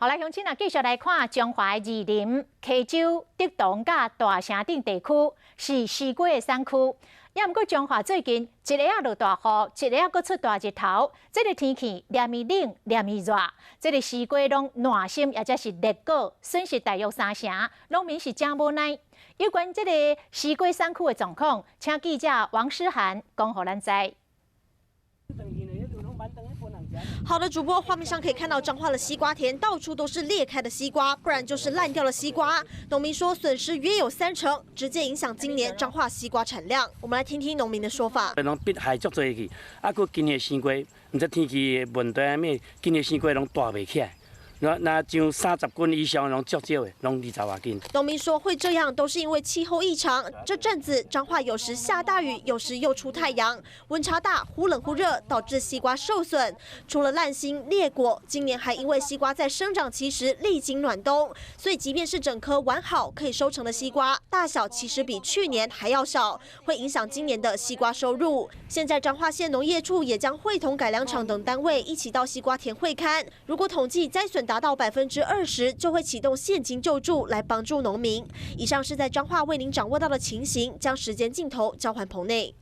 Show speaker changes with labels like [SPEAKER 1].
[SPEAKER 1] 好來，鄉親啊，繼續來看彰化的二林、溪州、竹塘佮大城鎮地區是西瓜的產區。也毋過彰化最近一下仔落大雨，一下仔閣出大日頭，這个天氣連綿冷連綿熱，這个西瓜攏爛心，抑者是裂果，損失大約三成，農民是誠無奈。有關這个西瓜產區的狀況，請記者王詩涵講予咱知。
[SPEAKER 2] 好的，主播，畫面上可以看到彰化的西瓜田，到處都是裂開的西瓜，不然就是爛掉的西瓜。農民說損失約有三成，直接影響今年彰化西瓜產量。我們來聽聽農民的說法。
[SPEAKER 3] 攏必害足濟去，啊，閣今年西瓜，毋知天氣的問題啥物，今年西瓜攏大袂起來。若像30斤以上攏足少的，攏20外斤。
[SPEAKER 2] 農民說會這樣，都是因為氣候異常。這陣子彰化有時下大雨，有時又出太陽，溫差大，忽冷忽熱，導致西瓜受損。除了爛心裂果，今年還因為西瓜在生長期時歷經暖冬，所以即便是整顆完好可以收成的西瓜，大小其實比去年還要小，會影響今年的西瓜收入。現在彰化縣農業處也將會同改良場等單位一起到西瓜田會勘，如果統計災損達到20%，就會啟動現金救助來幫助農民。以上是在彰化為您掌握到的情形，將時間鏡頭交還棚內。